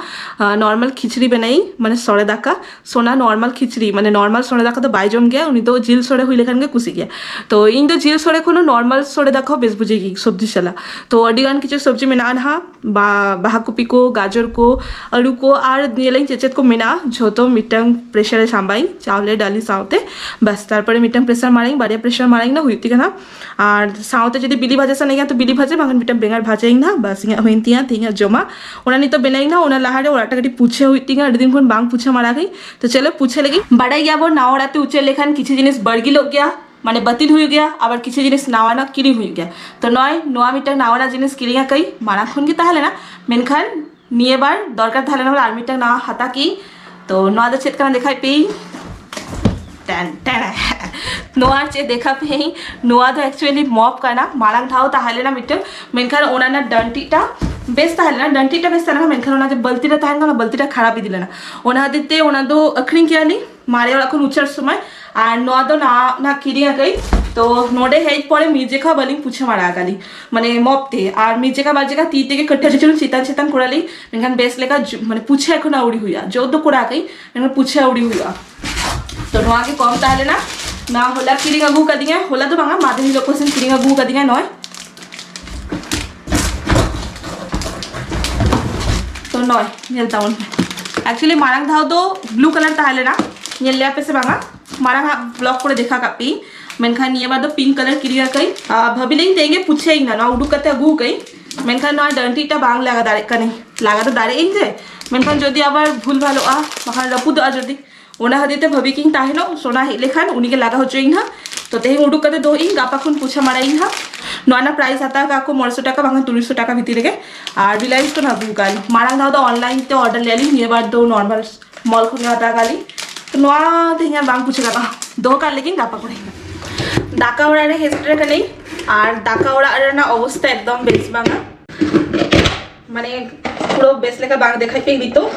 ᱱᱚᱨᱢᱟᱞ ᱠᱷᱤᱪᱲᱤ ᱵᱮᱱᱟᱭᱤᱧ, ᱢᱟᱱᱮ ᱥᱚᱲᱮ ᱫᱟᱠᱟ᱾ ᱥᱳᱱᱟ ᱱᱚᱨᱢᱟᱞ ᱠᱷᱤᱪᱲᱤ, ᱢᱟᱱᱮ ᱱᱚᱨᱢᱟᱞ ᱥᱚᱲᱮ ᱫᱟᱠᱟ ᱫᱚ ᱵᱟᱭ ᱡᱚᱢ ᱜᱮᱭᱟ, ᱩᱱᱤ ᱫᱚ ᱡᱤᱞ ᱥᱚᱲᱮ ᱦᱩᱭ ᱞᱮᱠᱷᱟᱱ ᱜᱮ ᱠᱩᱥᱤ ᱜᱮᱭᱟ᱾ ᱛᱚ ᱤᱧ ᱫᱚ ᱡᱤᱞ ᱥᱚᱲᱮ ᱠᱷᱚᱱ ᱦᱚᱸ ᱱᱚᱨᱢᱟᱞ ᱥᱚᱲᱮ ᱫᱟᱠᱟ ᱦᱚᱸ ᱵᱮᱥ ᱵᱩᱡᱷᱟᱹᱜ ᱜᱮ ᱥᱚᱵᱽᱡᱤ ᱥᱟᱞᱟᱜ᱾ ᱛᱚ ᱟᱹᱰᱤ ᱜᱟᱱ ᱠᱤᱪᱷᱩ ᱥᱚᱵᱽᱡᱤ ᱢᱮᱱᱟᱜᱼᱟ ᱱᱟᱦᱟᱜ, ᱵᱟ-, ᱵᱟᱦᱟ ᱠᱚᱯᱤ ᱠᱚ, ᱜᱟᱡᱚᱨ ᱠᱚ, ᱟᱹᱞᱩ ᱠᱚ, ᱟᱨ ᱧᱮᱞᱟᱹᱧ ᱪᱮᱫ ᱪᱮᱫ ᱠᱚ ᱢᱮᱱᱟᱜᱼᱟ, ᱡᱷᱚᱛᱚ ᱢᱤᱫᱴᱟᱝ ᱯᱨᱮᱥᱟᱨ ᱨᱮ ᱥᱟᱢᱵᱟᱭᱤᱧ, ᱪᱟᱣᱞᱮ ᱰᱟᱞᱤ ᱥᱟᱶᱛᱮ᱾ ᱵᱟᱥ, ᱛᱟᱨᱯᱚᱨᱮ ᱢᱤᱫᱴᱟᱝ ᱯᱨᱮᱥᱟᱨ ᱢᱟᱨᱟᱝ, ᱵᱟᱨᱭᱟ ᱯᱨᱮᱥᱟᱨ ᱢᱟᱨᱟᱝ ᱱᱟ ᱦᱩᱭᱩᱜ ᱛᱤᱧ ᱠᱟᱱᱟ᱾ ᱟᱨ ᱥᱟᱶᱛᱮ ᱡᱩᱫᱤ ᱵᱤᱞᱤ ᱵᱷᱟᱡᱟ ᱥᱟᱱᱟᱧᱟ ᱛᱚ ᱵᱤᱞᱤ ᱵᱷᱟᱡᱟ, ᱵᱟᱝᱠᱷᱟᱱ ᱢᱤᱫᱴᱟᱝ ᱵᱮᱸᱜᱟᱲ ᱵᱷᱟᱡᱟᱭᱤᱧ ᱱᱟ᱾ ᱵᱟᱥ, ᱤᱧᱟᱹᱜ ᱦᱩᱭᱮᱱ ᱛᱤᱧᱟ ᱛᱮᱦᱮᱧᱟᱜ ᱡᱚᱢᱟᱜ᱾ ᱚᱱᱟ ᱱᱤᱛᱚᱜ ᱵᱮᱱᱟᱭᱤᱧ ᱱᱟ, ᱚᱱᱟ ᱞᱟᱦᱟᱨᱮ ᱚᱲᱟᱜ ᱴᱟ ᱠᱟᱹᱴᱤᱡ ᱯᱩᱪᱷᱟᱹ ᱦᱩᱭᱩᱜ ᱛᱤᱧᱟ, ᱟᱹᱰᱤ ᱫᱤᱱ ᱠᱷᱚᱱ ᱵᱟᱝ ᱯᱩᱪᱷᱟᱹ ᱢᱟᱨᱟ ᱠᱟᱹᱧ᱾ ᱛᱚ ᱪᱚᱞᱚ ᱯᱩᱪᱷᱟᱹ ᱞᱟᱹᱜᱤᱫ᱾ ᱵᱟᱰᱟᱭ ᱜᱮᱭᱟᱵᱚᱱ ᱱᱟᱣᱟ ᱚᱲᱟᱜ ᱛᱮ ᱩᱪᱟᱹᱲ ᱞᱮᱠᱷᱟᱱ ᱠᱤᱪᱷᱩ ᱡᱤᱱᱤᱥ ᱵᱟᱹᱲᱜᱤᱞᱚᱜ ᱜᱮᱭᱟ, ᱢᱟᱱᱮ ᱵᱟᱹᱛᱤᱞ ᱦᱩᱭᱩᱜ ᱜᱮᱭᱟ, ᱟᱵᱟᱨ ᱠᱤᱪᱷᱩ ᱡᱤᱱᱤᱥ ᱱᱟᱣᱟᱱᱟᱜ ᱠᱤᱨᱤᱧ ᱦᱩᱭᱩᱜ ᱜᱮᱭᱟ᱾ ᱛᱚ ᱱᱚᱜᱼᱚᱭ ᱱᱚᱣᱟ ᱢᱤᱫᱴᱟᱝ ᱱᱟᱣᱟᱱᱟᱜ ᱡᱤᱱᱤᱥ ᱠᱤᱨᱤᱧ ᱟᱠᱟᱫᱟᱹᱧ, ᱢᱟᱲᱟᱝ ᱠᱷᱚᱱ ᱜᱮ ᱛᱟᱦᱮᱸ ᱞᱮᱱᱟ, ᱢᱮᱱᱠᱷᱟᱱ ᱱᱤᱭᱟᱹ ᱵᱟᱨ ᱫᱚᱨᱠᱟᱨ ᱛᱟᱦᱮᱸ ᱞᱮᱱᱟ ᱵᱚᱞᱮ ᱟᱨ ᱢᱤᱫᱴᱟᱝ ᱱᱟᱣᱟ ᱦᱟᱛᱟᱣ ᱠᱤ᱾ ᱛᱚ ᱱᱚᱣᱟ ᱫᱚ ᱪᱮᱫ ᱠᱟᱱᱟ ᱫᱮᱠᱷᱟᱭ ᱯᱮ᱾ ᱴᱮᱱ ᱴᱮᱱ᱾ ᱱᱚᱣᱟ ᱪᱮᱫ ᱫᱮᱠᱷᱟ ᱯᱮ, ᱱᱚᱣᱟ ᱫᱚ actually mop ᱠᱟᱱᱟ᱾ ᱢᱟᱲᱟᱝ ᱫᱷᱟᱣ ᱛᱟᱦᱮᱸ ᱞᱮᱱᱟ ᱢᱤᱫᱴᱟᱝ, ᱢᱮᱱᱠᱷᱟᱱ ᱚᱱᱟ ᱨᱮᱱᱟᱜ ᱰᱟᱱᱴᱤᱴᱟ ᱵᱮᱥ ᱛᱟᱦᱮᱸ ᱞᱮᱱᱟ, ᱰᱟᱱᱴᱤᱴᱟ ᱵᱮᱥ ᱛᱟᱦᱮᱸ ᱞᱮᱱᱟ, ᱢᱮᱱᱠᱷᱟᱱ ᱚᱱᱟ ᱡᱮ ᱵᱟᱹᱞᱛᱤ ᱨᱮ ᱛᱟᱦᱮᱸ ᱠᱟᱱᱟ, ᱵᱟᱹᱞᱛᱤᱴᱟ ᱠᱷᱟᱨᱟᱯ ᱤᱫᱤ ᱞᱮᱱᱟ᱾ ᱚᱱᱟ ᱠᱷᱟᱹᱛᱤᱨ ᱛᱮ ᱚᱱᱟ ᱫᱚ ᱟᱹᱠᱷᱨᱤᱧ ᱠᱮᱜᱼᱟ ᱞᱤᱧ ᱢᱟᱨᱮ ᱚᱲᱟᱜ ᱠᱷᱚᱱ ᱩᱪᱟᱹᱲ ᱥᱚᱢᱚᱭ᱾ ᱟᱨ ᱱᱚᱣᱟ ᱫᱚ ᱱᱟᱣᱟ ᱱᱟᱜ ᱠᱤᱨᱤᱧ ᱟᱠᱟᱫᱟᱹᱧ᱾ ᱛᱚ ᱱᱚᱰᱮ ᱦᱮᱡ ᱯᱚᱨᱮ ᱢᱤᱫ ᱡᱮᱠᱷᱟ ᱵᱟᱹᱞᱤᱧ ᱯᱩᱪᱷᱟᱹ ᱢᱟᱲᱟ ᱟᱠᱟᱫ ᱞᱤᱧ, ᱢᱟᱱᱮ mop ᱛᱮ᱾ ᱟᱨ ᱢᱤᱫ ᱡᱮᱠᱷᱟ ᱵᱟᱨ ᱡᱮᱠᱷᱟ ᱛᱤ ᱛᱮᱜᱮ ᱠᱟᱹᱴᱤᱡ ᱠᱟᱹᱴᱤᱡ ᱪᱮᱛᱟᱱ ᱪᱮᱛᱟᱱ ᱠᱚᱨᱟ ᱞᱤᱧ, ᱢᱮᱱᱠᱷᱟᱱ ᱵᱮᱥ ᱞᱮᱠᱟ ᱡᱩ-, ᱢᱟᱱᱮ ᱯᱩᱪᱷᱟᱹ ᱮᱠᱷᱚᱱ ᱟᱹᱣᱨᱤ ᱦᱩᱭᱩᱜᱼᱟ᱾ ᱡᱚᱛ ᱫᱚ ᱠᱚᱨᱟ ᱟᱠᱟᱫᱟᱹᱧ, ᱢᱮᱱᱠᱷᱟᱱ ᱯᱩᱪᱷᱟᱹ ᱟᱹᱣᱨᱤ ᱦᱩᱭᱩᱜᱼᱟ᱾ ᱛᱚ ᱱᱚᱣᱟ ᱜᱮ ᱠᱚᱢ ᱛᱟᱦᱮᱸ ᱞᱮᱱᱟ᱾ ᱱᱚᱣᱟ ᱦᱚᱞᱟ ᱠᱤᱨᱤᱧ ᱟᱹᱜᱩ ᱠᱟᱫᱤᱧᱟ, ᱦᱚᱞᱟ ᱫᱚ ᱵᱟᱝᱟ, ᱢᱟᱫᱷᱮᱨ ᱦᱤᱞᱳᱜ ᱠᱚ ᱥᱮᱱ ᱠᱤᱨᱤᱧ ᱟᱹᱜᱩ ᱠᱟᱫᱤᱧᱟ ᱱᱚᱜᱼᱚᱭ᱾ ᱛᱚ ᱱᱚᱜᱼᱚᱭ ᱧᱮᱞ ᱛᱟᱵᱚᱱ ᱯᱮ᱾ Actually ᱢᱟᱲᱟᱝ ᱫᱷᱟᱣ ᱫᱚ blue colour ᱛᱟᱦᱮᱸ ᱞᱮᱱᱟ, ᱧᱮᱞ ᱞᱮᱭᱟ ᱯᱮ ᱥᱮ ᱵᱟᱝᱟ? ᱢᱟᱲᱟᱝ ᱦᱟᱸᱜ vlog ᱠᱚᱨᱮ ᱫᱮᱠᱷᱟ ᱠᱟᱜ ᱯᱮ, ᱢᱮᱱᱠᱷᱟᱱ ᱱᱤᱭᱟᱹ ᱵᱟᱨ ᱫᱚ pink colour ᱠᱤᱨᱤᱧ ᱟᱠᱟᱫᱟᱹᱧ᱾ ᱟᱨ ᱵᱷᱟᱵᱤ ᱞᱮᱧ ᱛᱮᱦᱮᱧ ᱜᱮ ᱯᱩᱪᱷᱟᱹᱭᱟᱹᱧ ᱱᱟ, ᱱᱚᱣᱟ ᱩᱰᱩᱠ ᱠᱟᱛᱮ ᱟᱹᱜᱩ ᱟᱠᱟᱫᱟᱹᱧ, ᱢᱮᱱᱠᱷᱟᱱ ᱱᱚᱣᱟ ᱰᱟᱱᱴᱤᱴᱟ ᱵᱟᱝ ᱞᱟᱜᱟ ᱫᱟᱲᱮᱭᱟᱜ ᱠᱟᱹᱱᱟᱹᱧ᱾ ᱞᱟᱜᱟ ᱫᱚ ᱫᱟᱲᱮᱭᱟᱜ ᱟᱹᱧ ᱡᱮ, ᱢᱮᱱᱠᱷᱟᱱ ᱡᱩᱫᱤ ᱟᱵᱟᱨ ᱵᱷᱩᱞ ᱵᱷᱟᱞᱚᱜᱼᱟ, ᱵᱟᱠᱷᱟᱱ ᱨᱟᱹᱯᱩᱫᱚᱜᱼᱟ ᱡᱩᱫᱤ, ᱚᱱᱟ ᱠᱷᱟᱹᱛᱤᱨ ᱛᱮ ᱵᱷᱟᱹᱵᱤ ᱠᱤᱧ ᱛᱟᱦᱮᱱᱚᱜ, ᱥᱳᱱᱟ ᱦᱮᱡ ᱞᱮᱠᱷᱟᱱ ᱩᱱᱤᱜᱮ ᱞᱟᱜᱟ ᱦᱚᱪᱚᱭᱤᱧ ᱦᱟᱸᱜ᱾ ᱛᱚ ᱛᱮᱦᱮᱧ ᱩᱰᱩᱠ ᱠᱟᱛᱮ ᱫᱚᱦᱚ ᱤᱧ, ᱜᱟᱯᱟ ᱠᱷᱚᱱ ᱯᱩᱪᱷᱟᱹ ᱢᱟᱲᱟᱭᱤᱧ ᱦᱟᱸᱜ᱾ ᱱᱚᱣᱟ ᱨᱮᱱᱟᱜ price ᱦᱟᱛᱟᱣ ᱠᱟᱜ ᱠᱚ ᱢᱚᱬᱮ ᱥᱚ ᱴᱟᱠᱟ ᱵᱟᱝᱠᱷᱟᱱ ᱛᱩᱨᱩᱭ ᱥᱚ ᱴᱟᱠᱟ ᱵᱷᱤᱛᱤᱨ ᱨᱮᱜᱮ᱾ ᱟᱨ Reliance ᱠᱷᱚᱱ ᱟᱹᱜᱩ ᱠᱟᱜ ᱞᱤᱧ᱾ ᱢᱟᱲᱟᱝ ᱫᱷᱟᱣ ᱫᱚ online ᱛᱮ order ᱞᱮᱫ ᱞᱤᱧ, ᱱᱤᱭᱟᱹ ᱵᱟᱨ ᱫᱚ normal mall ᱠᱷᱚᱱ ᱜᱮ ᱦᱟᱛᱟᱣ ᱠᱟᱜ ᱞᱤᱧ᱾ ᱛᱚ ᱱᱚᱣᱟ ᱛᱮᱦᱮᱧ ᱟᱨ ᱵᱟᱝ ᱯᱩᱪᱷᱟᱹ ᱜᱟᱱᱚᱜᱼᱟ, ᱫᱚᱦᱚ ᱠᱟᱜ ᱞᱟᱹᱜᱤᱫ ᱜᱟᱯᱟ ᱠᱚᱨᱮ᱾ ᱫᱟᱠᱟ ᱚᱲᱟᱜ ᱨᱮ ᱦᱮᱡ ᱥᱮᱴᱮᱨ ᱠᱟᱹᱱᱟᱹᱧ᱾ ᱟᱨ ᱫᱟᱠᱟ ᱚᱲᱟᱜ ᱨᱮᱱᱟᱜ ᱚᱵᱚᱥᱛᱟ ᱮᱠᱫᱚᱢ ᱵᱮᱥ ᱵᱟᱝᱟ, ᱢᱟᱱᱮ ᱯᱩᱨᱟᱹ ᱵᱮᱥ ᱞᱮᱠᱟ ᱵᱟᱝ ᱫᱮᱠᱷᱟᱭ ᱯᱮ ᱱᱤᱛᱚᱜ᱾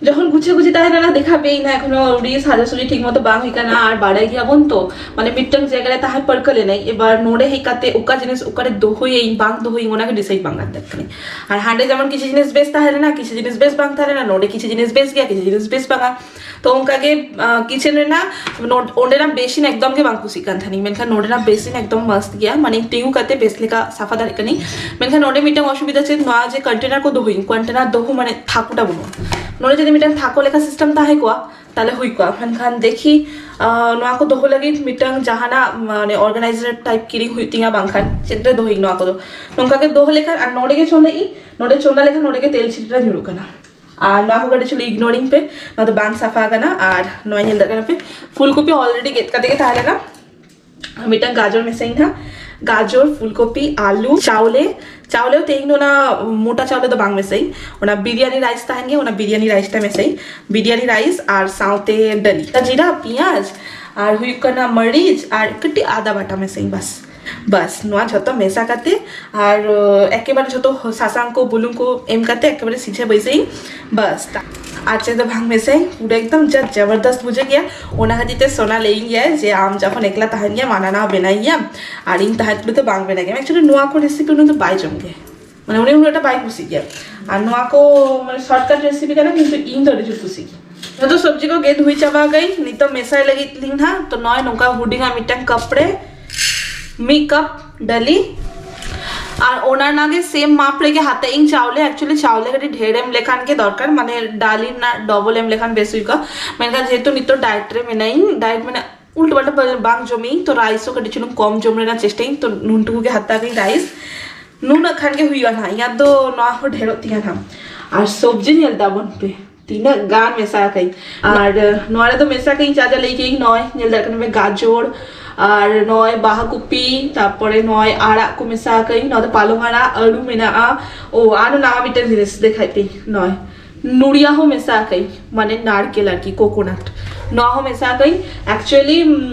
ᱡᱚᱠᱷᱚᱱ ᱜᱩᱪᱷᱟᱹ ᱜᱩᱪᱷᱤ ᱛᱟᱦᱮᱸ ᱞᱮᱱᱟ ᱫᱮᱠᱷᱟ ᱯᱮ ᱤᱧ, ᱮᱠᱷᱚᱱᱳ ᱟᱹᱣᱨᱤ ᱥᱟᱡᱟᱥᱩᱡᱤ ᱴᱷᱤᱠ ᱢᱚᱛᱚ ᱵᱟᱝ ᱦᱩᱭ ᱠᱟᱱᱟ᱾ ᱟᱨ ᱵᱟᱲᱟᱭ ᱜᱮᱭᱟᱵᱚᱱ ᱛᱚ, ᱢᱟᱱᱮ ᱢᱤᱫᱴᱟᱝ ᱡᱟᱭᱜᱟ ᱨᱮ ᱛᱟᱦᱮᱸ ᱯᱟᱹᱨᱠᱟᱹ ᱞᱮᱱᱟᱹᱧ, ᱮᱵᱟᱨ ᱱᱚᱰᱮ ᱦᱮᱡ ᱠᱟᱛᱮ ᱚᱠᱟ ᱡᱤᱱᱤᱥ ᱚᱠᱟᱨᱮ ᱫᱚᱦᱚᱭᱟᱹᱧ ᱵᱟᱝ ᱫᱚᱦᱚᱭᱟᱹᱧ ᱚᱱᱟᱜᱮ decide ᱵᱟᱝ ᱜᱟᱱ ᱠᱟᱱᱟ᱾ ᱟᱨ ᱦᱟᱸᱰᱮ ᱡᱮᱢᱚᱱ ᱠᱤᱪᱷᱩ ᱡᱤᱱᱤᱥ ᱵᱮᱥ ᱛᱟᱦᱮᱸ ᱞᱮᱱᱟ, ᱠᱤᱪᱷᱩ ᱡᱤᱱᱤᱥ ᱵᱮᱥ ᱵᱟᱝ ᱛᱟᱦᱮᱸ ᱞᱮᱱᱟ, ᱱᱚᱰᱮ ᱠᱤᱪᱷᱩ ᱡᱤᱱᱤᱥ ᱵᱮᱥ ᱜᱮᱭᱟ, ᱠᱤᱪᱷᱩ ᱡᱤᱱᱤᱥ ᱵᱮᱥ ᱵᱟᱝᱟ᱾ ᱛᱚ ᱚᱱᱠᱟᱜᱮ kitchen ᱨᱮᱱᱟᱜ ᱱᱚᱰ-, ᱚᱸᱰᱮᱱᱟᱜ ᱵᱮᱥᱤᱱ ᱮᱠᱫᱚᱢ ᱜᱮ ᱵᱟᱝ ᱠᱩᱥᱤᱜ ᱠᱟᱱ ᱛᱟᱦᱮᱱᱤᱧ, ᱢᱮᱱᱠᱷᱟᱱ ᱱᱚᱰᱮᱱᱟᱜ ᱵᱮᱥᱤᱱ ᱮᱠᱫᱚᱢ ᱢᱚᱥᱛ ᱜᱮᱭᱟ, ᱢᱟᱱᱮ ᱛᱤᱸᱜᱩ ᱠᱟᱛᱮ ᱵᱮᱥ ᱞᱮᱠᱟ ᱥᱟᱯᱷᱟ ᱫᱟᱲᱮᱭᱟᱜ ᱠᱟᱹᱱᱟᱹᱧ᱾ ᱢᱮᱱᱠᱷᱟᱱ ᱱᱚᱰᱮ ᱢᱤᱫᱴᱟᱝ ᱚᱥᱩᱵᱤᱫᱷᱟ ᱪᱮᱫ, ᱱᱚᱣᱟ ᱡᱮ container ᱠᱚ ᱫᱚᱦᱚᱭᱤᱧ, container ᱫᱚᱦᱚ ᱢᱟᱱᱮ ᱛᱷᱟᱠᱚᱴᱟ ᱵᱟᱹᱱᱩᱜᱼᱟ᱾ ᱱᱚᱰᱮ ᱡᱩᱫᱤ ᱢᱤᱫᱴᱟᱝ ᱛᱷᱟᱠᱚ ᱞᱮᱠᱟ system ᱛᱟᱦᱮᱸ ᱠᱚᱜᱼᱟ ᱛᱟᱦᱞᱮ ᱦᱩᱭ ᱠᱚᱜᱼᱟ, ᱢᱮᱱᱠᱷᱟᱱ ᱫᱮᱠᱷᱤ ᱟᱸ, ᱱᱚᱣᱟ ᱠᱚ ᱫᱚᱦᱚ ᱞᱟᱹᱜᱤᱫ ᱢᱤᱫᱴᱟᱝ ᱡᱟᱦᱟᱱᱟᱜ ᱢᱟᱱᱮ organizer type ᱠᱤᱨᱤᱧ ᱦᱩᱭᱩᱜ ᱛᱤᱧᱟ, ᱵᱟᱝᱠᱷᱟᱱ ᱪᱮᱫ ᱨᱮ ᱫᱚᱦᱚᱭᱤᱧ ᱱᱚᱣᱟ ᱠᱚᱫᱚ᱾ ᱱᱚᱝᱠᱟ ᱜᱮ ᱫᱚᱦᱚ ᱞᱮᱠᱷᱟᱱ, ᱟᱨ ᱱᱚᱰᱮ ᱜᱮ ᱪᱚᱸᱫᱟᱭᱤᱧ, ᱱᱚᱰᱮ ᱪᱚᱸᱫᱟ ᱞᱮᱠᱷᱟᱱ ᱱᱚᱰᱮ ᱜᱮ ᱛᱮᱞ ᱪᱷᱤᱴᱠᱟᱹ ᱧᱩᱨᱩᱜ ᱠᱟᱱᱟ᱾ ᱟᱨ ᱱᱚᱣᱟ ᱠᱚ ᱠᱟᱹᱴᱤᱡ ᱪᱩᱞᱩ ignore ᱤᱧ ᱯᱮ, ᱱᱚᱣᱟ ᱫᱚ ᱵᱟᱝ ᱥᱟᱯᱷᱟ ᱟᱠᱟᱱᱟ᱾ ᱟᱨ ᱱᱚᱣᱟ ᱧᱮᱞ ᱫᱟᱲᱮᱭᱟᱜ ᱠᱟᱱᱟ ᱯᱮ, ᱯᱷᱩᱞ ᱠᱚᱯᱤ already ᱜᱮᱫ ᱠᱟᱛᱮ ᱜᱮ ᱛᱟᱦᱮᱸ ᱞᱮᱱᱟ᱾ ᱢᱤᱫᱴᱟᱝ ᱜᱟᱡᱚᱨ ᱢᱮᱥᱟᱭᱤᱧ ᱦᱟᱸᱜ, ᱜᱟᱡᱚᱨ, ᱯᱷᱩᱞ ᱠᱚᱯᱤ, ᱟᱞᱩ, ᱪᱟᱣᱞᱮ, ᱪᱟᱣᱞᱮ ᱛᱮᱦᱮᱧ ᱫᱚ ᱚᱱᱟ ᱢᱚᱴᱟ ᱪᱟᱣᱞᱮ ᱫᱚ ᱵᱟᱝ ᱢᱮᱥᱟᱭᱟᱹᱧ, ᱚᱱᱟ ᱵᱤᱨᱭᱟᱱᱤ ᱨᱟᱭᱤᱥ ᱛᱟᱦᱮᱱ ᱜᱮᱭᱟ, ᱚᱱᱟ ᱵᱤᱨᱭᱟᱱᱤ ᱨᱟᱭᱤᱥ ᱴᱟ ᱢᱮᱥᱟᱭᱟᱹᱧ, ᱵᱤᱨᱭᱟᱱᱤ ᱨᱟᱭᱤᱥ ᱟᱨ ᱥᱟᱶᱛᱮ ᱰᱟᱹᱞᱤ, ᱡᱤᱨᱟ, ᱯᱮᱸᱭᱟᱡᱽ, ᱟᱨ ᱦᱩᱭᱩᱜ ᱠᱟᱱᱟ ᱢᱟᱹᱨᱤᱪ ᱟᱨ ᱠᱟᱹᱴᱤᱡ ᱟᱫᱟ ᱵᱟᱴᱟ ᱢᱮᱥᱟᱭᱟᱹᱧ᱾ ᱵᱟᱥ, ᱵᱟᱥ, ᱱᱚᱣᱟ ᱡᱷᱚᱛᱚ ᱢᱮᱥᱟ ᱠᱟᱛᱮ ᱟᱨ ᱮᱠᱮᱵᱟᱨᱮ ᱡᱷᱚᱛᱚ ᱥᱟᱥᱟᱝ ᱠᱚ ᱵᱩᱞᱩᱝ ᱠᱚ ᱮᱢ ᱠᱟᱛᱮ ᱮᱠᱮᱵᱟᱨᱮ ᱥᱤᱡᱷᱮ ᱵᱟᱹᱭᱥᱟᱹᱭᱟᱹᱧ᱾ ᱵᱟᱥ, ᱟᱨ ᱪᱮᱫ ᱫᱚ ᱵᱟᱝ ᱢᱮᱥᱟᱭᱟᱹᱧ, ᱯᱩᱨᱟᱹ ᱮᱠᱫᱚᱢ ᱡᱟ ᱡᱚᱵᱚᱨᱫᱚᱥᱛ ᱵᱩᱡᱷᱟᱹᱜ ᱜᱮᱭᱟ᱾ ᱚᱱᱟ ᱠᱷᱟᱹᱛᱤᱨ ᱛᱮ ᱥᱳᱱᱟ ᱞᱟᱹᱭᱟᱹᱧ ᱜᱮᱭᱟ ᱡᱮ ᱟᱢ ᱡᱚᱠᱷᱚᱱ ᱮᱠᱞᱟ ᱛᱟᱦᱮᱱ ᱜᱮᱭᱟᱢ ᱦᱟᱱᱟ ᱱᱟᱣᱟ ᱵᱮᱱᱟᱣ ᱜᱮᱭᱟᱢ, ᱟᱨ ᱤᱧ ᱛᱟᱦᱮᱸ ᱛᱩᱞᱩᱡ ᱫᱚ ᱵᱟᱝ ᱵᱮᱱᱟᱣ ᱜᱮᱭᱟᱢ᱾ ᱮᱠᱪᱩᱭᱮᱞᱤ ᱱᱚᱣᱟ ᱠᱚ ᱨᱮᱥᱤᱯᱤ ᱩᱱᱤ ᱫᱚ ᱵᱟᱭ ᱡᱚᱢ ᱜᱮᱭᱟ, ᱢᱟᱱᱮ ᱩᱱᱤ ᱩᱱᱟᱹᱜ ᱴᱟ ᱵᱟᱭ ᱠᱩᱥᱤᱜ ᱜᱮᱭᱟ᱾ ᱟᱨ ᱱᱚᱣᱟ ᱠᱚ ᱢᱟᱱᱮ ᱥᱚᱨᱴᱠᱟᱴ ᱨᱮᱥᱤᱯᱤ ᱠᱟᱱᱟ, ᱠᱤᱱᱛᱩ ᱤᱧ ᱫᱚ ᱟᱹᱰᱤ ᱡᱳᱨ ᱠᱩᱥᱤ ᱜᱮ᱾ ᱡᱚᱛᱚ ᱥᱚᱵᱽᱡᱤ ᱠᱚ ᱜᱮᱫ ᱦᱩᱭ ᱪᱟᱵᱟ ᱠᱟᱹᱧ, ᱱᱤᱛᱚᱜ ᱢᱮᱥᱟᱭ ᱞᱟᱹᱜᱤᱫ ᱞᱤᱧ ᱦᱟᱸᱜ᱾ ᱛᱚ ᱱᱚᱜᱼᱚᱭ ᱱᱚᱝᱠᱟ ᱦᱩᱰᱤᱧᱟᱜ ᱢᱤᱫᱴᱟᱝ ᱠᱟᱯ ᱨᱮ ᱢᱤᱫ ᱠᱟᱯ ᱰᱟᱹᱞᱤ, ᱟᱨ ᱚᱱᱟ ᱨᱮᱱᱟᱜ ᱜᱮ ᱥᱮᱢ ᱢᱟᱯ ᱨᱮᱜᱮ ᱦᱟᱛᱟᱣ ᱤᱧ ᱪᱟᱣᱞᱮ᱾ ᱮᱠᱪᱩᱭᱮᱞᱤ ᱪᱟᱣᱞᱮ ᱠᱟᱹᱴᱤᱡ ᱰᱷᱮᱨ ᱮᱢ ᱞᱮᱠᱷᱟᱱ ᱜᱮ ᱫᱚᱨᱠᱟᱨ, ᱢᱟᱱᱮ ᱰᱟᱹᱞᱤ ᱨᱮᱱᱟᱜ ᱰᱚᱵᱚᱞ ᱮᱢ ᱞᱮᱠᱷᱟᱱ ᱵᱮᱥ ᱦᱩᱭ ᱠᱚᱜᱼᱟ᱾ ᱢᱮᱱᱠᱷᱟᱱ ᱡᱮᱦᱮᱛᱩ ᱱᱤᱛᱚᱜ ᱰᱟᱭᱮᱴ ᱨᱮ ᱢᱮᱱᱟᱭᱤᱧ, ᱰᱟᱭᱮᱴ ᱢᱟᱱᱮ ᱩᱞᱴᱟᱹ ᱯᱟᱞᱴᱟ ᱵᱟ- ᱵᱟᱝ ᱡᱚᱢᱤᱧ, ᱛᱚ ᱨᱟᱭᱤᱥ ᱦᱚᱸ ᱠᱟᱹᱴᱤᱡ ᱪᱩᱞᱩᱝ ᱠᱚᱢ ᱡᱚᱢ ᱨᱮᱱᱟᱜ ᱪᱮᱥᱴᱟᱭᱤᱧ᱾ ᱛᱚ ᱱᱩᱱᱴᱩᱠᱩ ᱜᱮ ᱦᱟᱛᱟᱣ ᱠᱟᱹᱧ ᱨᱟᱭᱤᱥ, ᱱᱩᱱᱟᱹᱜ ᱠᱷᱟᱱ ᱜᱮ ᱦᱩᱭᱩᱜᱼᱟ ᱱᱟᱦᱟᱜ, ᱤᱧᱟᱹᱜ ᱫᱚ ᱱᱚᱣᱟ ᱦᱚᱸ ᱰᱷᱮᱨᱚᱜ ᱛᱤᱧᱟᱹ ᱱᱟᱦᱟᱜ᱾ ᱟᱨ ᱥᱚᱵᱽᱡᱤ ᱧᱮᱞ ᱛᱟᱵᱚᱱ ᱯᱮ ᱛᱤᱱᱟᱹᱜ ᱜᱟᱱ ᱢᱮᱥᱟ ᱟᱠᱟᱧ᱾ ᱟᱨ ᱱᱚᱣᱟ ᱨᱮᱫᱚ ᱢᱮᱥᱟ ᱠᱟᱹᱧ ᱪᱟ ᱪᱟ ᱞᱟᱹᱭ ᱠᱟᱹᱧ, ᱱᱚᱜᱼᱚᱭ ᱧᱮᱞ ᱫᱟᱲᱮᱭᱟᱜ ᱠᱟᱱᱟ ᱯᱮ ᱜᱟᱡᱚᱨ, ᱟᱨ ᱱᱚᱜᱼᱚᱭ ᱵᱟᱦᱟ ᱠᱚᱯᱤ, ᱛᱟᱨᱯᱚᱨᱮ ᱱᱚᱜᱼᱚᱭ ᱟᱲᱟᱜ ᱠᱚ ᱢᱮᱥᱟ ᱟᱠᱟᱧ᱾ ᱱᱚᱣᱟ ᱫᱚ ᱯᱟᱞᱚᱝ ᱟᱲᱟᱜ, ᱟᱹᱞᱩ ᱢᱮᱱᱟᱜᱼᱟ᱾ ᱳ, ᱟᱨ ᱱᱟᱣᱟ ᱢᱤᱫᱴᱮᱱ ᱡᱤᱱᱤᱥ ᱫᱮᱠᱷᱟᱭ ᱯᱮ, ᱱᱚᱜᱼᱚᱭ ᱱᱩᱲᱤᱭᱟ ᱦᱚᱸ ᱢᱮᱥᱟ ᱟᱠᱟᱧ, ᱢᱟᱱᱮ ᱱᱟᱨᱠᱮᱞ ᱟᱨᱠᱤ, ᱠᱳᱠᱳᱱᱟᱴ, ᱱᱚᱣᱟ ᱦᱚᱸ ᱢᱮᱥᱟ ᱟᱠᱟᱧ᱾ ᱮᱠᱪᱩᱭᱮᱞᱤ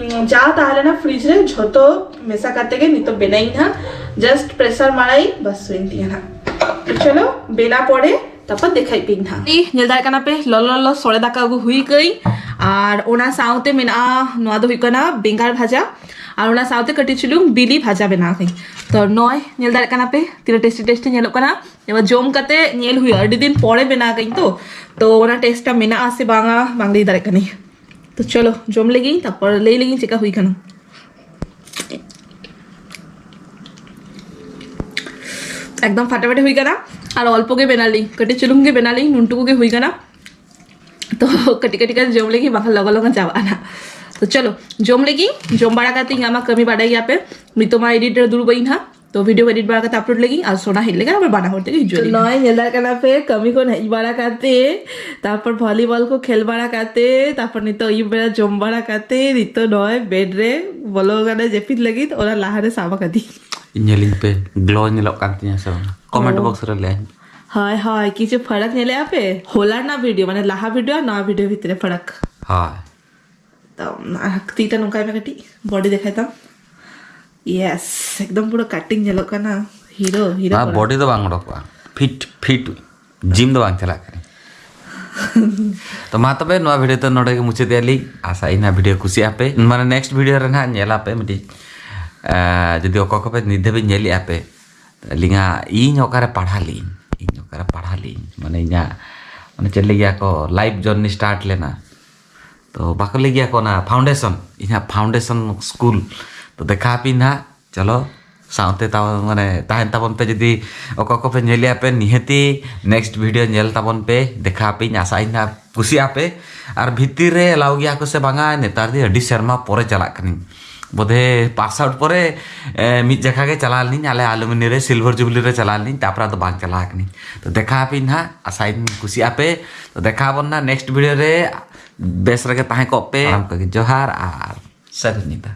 ᱡᱟ ᱛᱟᱦᱮᱸ ᱞᱮᱱᱟ ᱯᱷᱨᱤᱡᱽ ᱨᱮ ᱡᱷᱚᱛᱚ ᱢᱮᱥᱟ ᱠᱟᱛᱮ ᱜᱮ ᱱᱤᱛᱚᱜ ᱵᱮᱱᱟᱭᱤᱧ ᱦᱟᱸᱜ᱾ ᱡᱟᱥᱴ ᱯᱨᱮᱥᱟᱨ ᱢᱟᱨᱟᱭᱤᱧ, ᱵᱟᱥ ᱦᱩᱭᱮᱱ ᱛᱤᱧᱟ ᱦᱟᱸᱜ᱾ ᱪᱚᱞᱚ ᱵᱮᱱᱟ ᱯᱚᱨᱮ ᱛᱟᱨᱯᱚᱨ ᱫᱮᱠᱷᱟᱭ ᱯᱮᱧ ᱦᱟᱸᱜ᱾ ᱧᱮᱞ ᱫᱟᱲᱮᱭᱟᱜ ᱠᱟᱱᱟ ᱯᱮ ᱞᱚᱞᱚ ᱞᱚᱞᱚ ᱥᱚᱲᱮ ᱫᱟᱠᱟ ᱟᱹᱜᱩ ᱦᱩᱭ ᱠᱟᱹᱧ, ᱟᱨ ᱚᱱᱟ ᱥᱟᱶᱛᱮ ᱢᱮᱱᱟᱜᱼᱟ, ᱱᱚᱣᱟ ᱫᱚ ᱦᱩᱭᱩᱜ ᱠᱟᱱᱟ ᱵᱮᱸᱜᱟᱲ ᱵᱷᱟᱡᱟ, ᱟᱨ ᱚᱱᱟ ᱥᱟᱶᱛᱮ ᱠᱟᱹᱴᱤᱡ ᱪᱩᱞᱩᱝ ᱵᱤᱞᱤ ᱵᱷᱟᱡᱟ ᱵᱮᱱᱟᱣ ᱠᱟᱹᱧ᱾ ᱛᱚ ᱱᱚᱜᱼᱚᱭ ᱧᱮᱞ ᱫᱟᱲᱮᱭᱟᱜ ᱠᱟᱱᱟ ᱯᱮ ᱛᱤᱱᱟᱹᱜ ᱴᱮᱥᱴᱤ ᱴᱮᱥᱴᱤ ᱧᱮᱞᱚᱜ ᱠᱟᱱᱟ᱾ ᱮᱵᱟᱨ ᱡᱚᱢ ᱠᱟᱛᱮ ᱧᱮᱞ ᱦᱩᱭᱩᱜᱼᱟ, ᱟᱹᱰᱤ ᱫᱤᱱ ᱯᱚᱨᱮ ᱵᱮᱱᱟᱣ ᱠᱟᱹᱧ ᱛᱚ, ᱛᱚ ᱚᱱᱟ ᱴᱮᱥᱴ ᱴᱟ ᱢᱮᱱᱟᱜᱼᱟ ᱥᱮ ᱵᱟᱝᱟ ᱵᱟᱝ ᱞᱟᱹᱭ ᱫᱟᱲᱮᱭᱟᱜ ᱠᱟᱹᱱᱟᱹᱧ᱾ ᱛᱚ ᱪᱚᱞᱚ ᱡᱚᱢ ᱞᱮᱜᱤᱧ, ᱛᱟᱨᱯᱚᱨ ᱞᱟᱹᱭ ᱞᱮᱜᱤᱧ ᱪᱮᱠᱟ ᱦᱩᱭ ᱠᱟᱱᱟ᱾ ᱮᱠᱫᱚᱢ ᱯᱷᱟᱴᱟᱯᱷᱟᱴᱤ ᱦᱩᱭ ᱠᱟᱱᱟ, ᱟᱨ ᱚᱞᱯᱚ ᱜᱮ ᱵᱮᱱᱟᱣ ᱞᱤᱧ, ᱠᱟᱹᱴᱤᱡ ᱪᱩᱞᱩᱝ ᱜᱮ ᱵᱮᱱᱟᱣ ᱞᱤᱧ, ᱱᱩᱱᱴᱩᱠᱩ ᱜᱮ ᱦᱩᱭ ᱠᱟᱱᱟ᱾ ᱛᱚ ᱠᱟᱹᱴᱤᱡ ᱠᱟᱹᱴᱤᱡ ᱠᱟᱛᱮ ᱡᱚᱢ ᱞᱮᱜᱤᱧ, ᱵᱟᱠᱷᱟᱱ ᱞᱚᱜᱚᱱ ᱞᱚᱜᱚᱱ ᱪᱟᱵᱟᱜᱼᱟ ᱱᱟᱜ᱾ ᱛᱚ ᱪᱚᱞᱚ ᱡᱚᱢ ᱞᱮᱜᱤᱧ, ᱡᱚᱢ ᱵᱟᱲᱟ ᱠᱟᱛᱮ ᱤᱧ ᱟᱢᱟᱜ ᱠᱟᱹᱢᱤ ᱵᱟᱰᱟᱭ ᱜᱮᱭᱟ ᱯᱮ, ᱱᱤᱛᱚᱜ ᱢᱟ ᱮᱰᱤᱴ ᱨᱮ ᱫᱩᱲᱩᱵ ᱟᱹᱧ ᱦᱟᱸᱜ᱾ ᱛᱚ ᱵᱷᱤᱰᱤᱭᱳ ᱮᱰᱤᱴ ᱵᱟᱲᱟ ᱠᱟᱛᱮ ᱟᱯᱞᱳᱰ ᱞᱮᱜᱤᱧ, ᱟᱨ ᱥᱳᱱᱟ ᱦᱮᱡ ᱞᱮᱜᱮ ᱟᱵᱟᱨ ᱵᱟᱱᱟ ᱦᱚᱲ ᱛᱮᱜᱮ ᱦᱤᱡᱩᱜ ᱛᱚ ᱟᱹᱞᱤᱧ᱾ ᱱᱚᱜᱼᱚᱭ ᱧᱮᱞ ᱫᱟᱲᱮᱭᱟᱜ ᱠᱟᱱᱟ ᱯᱮ, ᱠᱟᱹᱢᱤ ᱠᱷᱚᱱ ᱦᱮᱡ ᱵᱟᱲᱟ ᱠᱟᱛᱮ, ᱛᱟᱨᱯᱚᱨ ᱵᱷᱚᱞᱤᱵᱚᱞ ᱠᱚ ᱠᱷᱮᱞ ᱵᱟᱲᱟ ᱠᱟᱛᱮ, ᱛᱟᱨᱯᱚᱨ ᱱᱤᱛᱚᱜ ᱟᱹᱭᱩᱵ ᱵᱮᱲᱟ ᱡᱚᱢ ᱵᱟᱲᱟ ᱠᱟᱛᱮ, ᱱᱤᱛᱚᱜ ᱱᱚᱜᱼᱚᱭ ᱵᱮᱰ ᱨᱮ ᱵᱚᱞᱚ ᱠᱟᱱᱟ ᱡᱟᱹᱯᱤᱫ ᱞᱟᱹᱜᱤᱫ, ᱚᱱᱟ ᱞᱟᱦᱟ ᱨᱮ ᱥᱟᱵ ᱟᱠᱟᱫᱤᱧ᱾ ᱧᱮᱞᱤᱧ ᱯᱮ, ᱜᱞᱳ ᱧᱮᱞᱚᱜ ᱠᱟᱱ ᱛᱤᱧᱟ ᱥᱮ ᱵᱟᱝ? ᱠᱚᱢᱮᱱᱴ ᱚ᱾ ᱵᱚᱠᱥ ᱨᱮ ᱞᱟᱹᱭᱟᱹᱧ᱾ ᱦᱳᱭ ᱦᱳᱭ, ᱠᱤᱪᱷᱩ ᱯᱷᱟᱨᱟᱠ ᱧᱮᱞᱮᱜᱼᱟ ᱯᱮ ᱦᱚᱞᱟ ᱨᱮᱱᱟᱜ ᱵᱷᱤᱰᱤᱭᱳ, ᱢᱟᱱᱮ ᱞᱟᱦᱟ ᱵᱷᱤᱰᱤᱭᱳ ᱟᱨ ᱱᱚᱣᱟ ᱵᱷᱤᱰᱤᱭᱳ ᱵᱷᱤᱛᱨᱤ ᱨᱮ ᱯᱷᱟᱨᱟᱠ᱾ ᱦᱳᱭ᱾ ᱛᱚ ᱟᱨ ᱛᱤᱴᱟ ᱱᱚᱝᱠᱟᱭ ᱢᱮ ᱠᱟᱹᱴᱤᱡ, ᱵᱚᱰᱤ ᱫᱮᱠᱷᱟᱭ ᱛᱟᱢ᱾ ᱭᱮᱥ, ᱮᱠᱫᱚᱢ ᱯᱩᱨᱟᱹ ᱠᱟᱴᱤᱝ ᱧᱮᱞᱚᱜ ᱠᱟᱱᱟ, ᱦᱤᱨᱳ ᱦᱤᱨᱳ ᱱᱚᱣᱟ ᱠᱚᱲᱟ᱾ ᱵᱚᱰᱤ ᱫᱚ ᱵᱟᱝ ᱚᱰᱚᱠᱚᱜᱼᱟ, ᱯᱷᱤᱴ ᱯᱷᱤᱴ, ᱡᱤᱢ ᱫᱚ ᱵᱟᱝ ᱪᱟᱞᱟᱜ ᱠᱟᱱᱟ᱾ ᱛᱚ ᱢᱟ ᱛᱚᱵᱮ ᱱᱚᱣᱟ ᱵᱷᱤᱰᱤᱭᱳ ᱫᱚ ᱱᱚᱰᱮ ᱜᱮ ᱢᱩᱪᱟᱹᱫ ᱮᱫᱟ ᱞᱤᱧ᱾ ᱟᱥᱟ ᱤᱧ ᱱᱚᱣᱟ ᱵᱷᱤᱰᱤᱭᱳ ᱠᱩᱥᱤᱭᱟᱜ ᱯᱮ, ᱢᱟᱱᱮ ᱱᱮᱠᱥᱴ ᱵᱷᱤᱰᱤᱭᱳ ᱨᱮ ᱱᱟᱦᱟᱜ ᱧᱮᱞ ᱟᱯᱮ ᱢᱤᱫᱴᱤᱡ, ᱟᱸ, ᱡᱩᱫᱤ ᱚᱠᱚᱭ ᱠᱚᱯᱮ ᱱᱤᱛ ᱫᱷᱟᱹᱵᱤᱡ ᱧᱮᱞᱮᱫᱼᱟ ᱯᱮ, ᱟᱹᱞᱤᱧᱟᱜ ᱤᱧ ᱚᱠᱟᱨᱮ ᱯᱟᱲᱦᱟᱣ ᱞᱤᱧ, ᱤᱧ ᱚᱠᱟᱨᱮ ᱯᱟᱲᱦᱟᱣ ᱞᱤᱧ, ᱢᱟᱱᱮ ᱤᱧᱟᱹᱜ ᱢᱟᱱᱮ ᱪᱮᱫ ᱞᱟᱹᱭ ᱜᱮᱭᱟ ᱠᱚ, ᱞᱟᱭᱤᱯᱷ ᱡᱚᱨᱱᱤ ᱥᱴᱟᱨᱴ ᱞᱮᱱᱟ᱾ ᱛᱚ ᱵᱟᱠᱚ ᱞᱟᱹᱭ ᱜᱮᱭᱟ ᱠᱚ ᱚᱱᱟ ᱯᱷᱟᱣᱩᱱᱰᱮᱥᱚᱱ, ᱤᱧᱟᱹᱜ ᱯᱷᱟᱣᱩᱱᱰᱮᱥᱚᱱ ᱥᱠᱩᱞ᱾ ᱛᱚ ᱫᱮᱠᱷᱟ ᱟᱯᱮ ᱱᱟᱦᱟᱜ, ᱪᱚᱞᱚ ᱥᱟᱶᱛᱮ ᱛᱟᱵᱚᱱ, ᱢᱟᱱᱮ ᱛᱟᱦᱮᱱ ᱛᱟᱵᱚᱱ ᱯᱮ᱾ ᱡᱩᱫᱤ ᱚᱠᱚᱭ ᱠᱚᱯᱮ ᱧᱮᱞᱮᱜᱼᱟ ᱯᱮ, ᱱᱤᱦᱟᱹᱛᱤ ᱱᱮᱠᱥᱴ ᱵᱷᱤᱰᱤᱭᱳ ᱧᱮᱞ ᱛᱟᱵᱚᱱ ᱯᱮ, ᱫᱮᱠᱷᱟ ᱟᱯᱮᱧ, ᱟᱥᱟᱜ ᱤᱧ ᱱᱟᱦᱟᱜ ᱠᱩᱥᱤᱜ ᱟᱯᱮ᱾ ᱟᱨ ᱵᱷᱤᱛᱤᱨ ᱨᱮ ᱮᱞᱟᱣ ᱜᱮᱭᱟ ᱠᱚ ᱥᱮ ᱵᱟᱝᱟ, ᱱᱮᱛᱟᱨ ᱫᱚ ᱟᱹᱰᱤ ᱥᱮᱨᱢᱟ ᱯᱚᱨᱮ ᱪᱟᱞᱟᱜ ᱠᱟᱹᱱᱟᱹᱧ, ᱵᱳᱫᱷᱮ ᱯᱟᱥ ᱟᱣᱩᱴ ᱯᱚᱨᱮ, ᱮ, ᱢᱤᱫ ᱡᱟᱭᱜᱟ ᱜᱮ ᱪᱟᱞᱟᱣ ᱞᱮᱱᱟᱹᱧ, ᱟᱞᱮ ᱟᱞᱩᱢᱤᱱᱤ ᱨᱮ ᱥᱤᱞᱵᱷᱟᱨ ᱡᱩᱵᱞᱤ ᱨᱮ ᱪᱟᱞᱟᱣ ᱞᱮᱱᱟᱹᱧ, ᱛᱟᱨᱯᱚᱨᱮ ᱟᱫᱚ ᱵᱟᱝ ᱪᱟᱞᱟᱣ ᱠᱟᱹᱱᱟᱹᱧ᱾ ᱛᱚ ᱫᱮᱠᱷᱟ ᱟᱯᱮᱧ ᱱᱟᱦᱟᱜ, ᱟᱥᱟᱭᱟᱹᱧ ᱠᱩᱥᱤᱜ ᱟᱯᱮ᱾ ᱛᱚ ᱫᱮᱠᱷᱟ ᱟᱵᱚᱱ ᱱᱟᱦᱟᱜ ᱱᱮᱠᱥᱴ ᱵᱷᱤᱰᱤᱭᱳ ᱨᱮ, ᱵᱮᱥ ᱨᱮᱜᱮ ᱛᱟᱦᱮᱸ ᱠᱚᱜ ᱯᱮ᱾ ᱥᱟᱱᱟᱢ ᱠᱚᱜᱮ ᱡᱚᱦᱟᱨ ᱟᱨ ᱥᱟᱹᱜᱩᱱ ᱧᱤᱫᱟᱹ᱾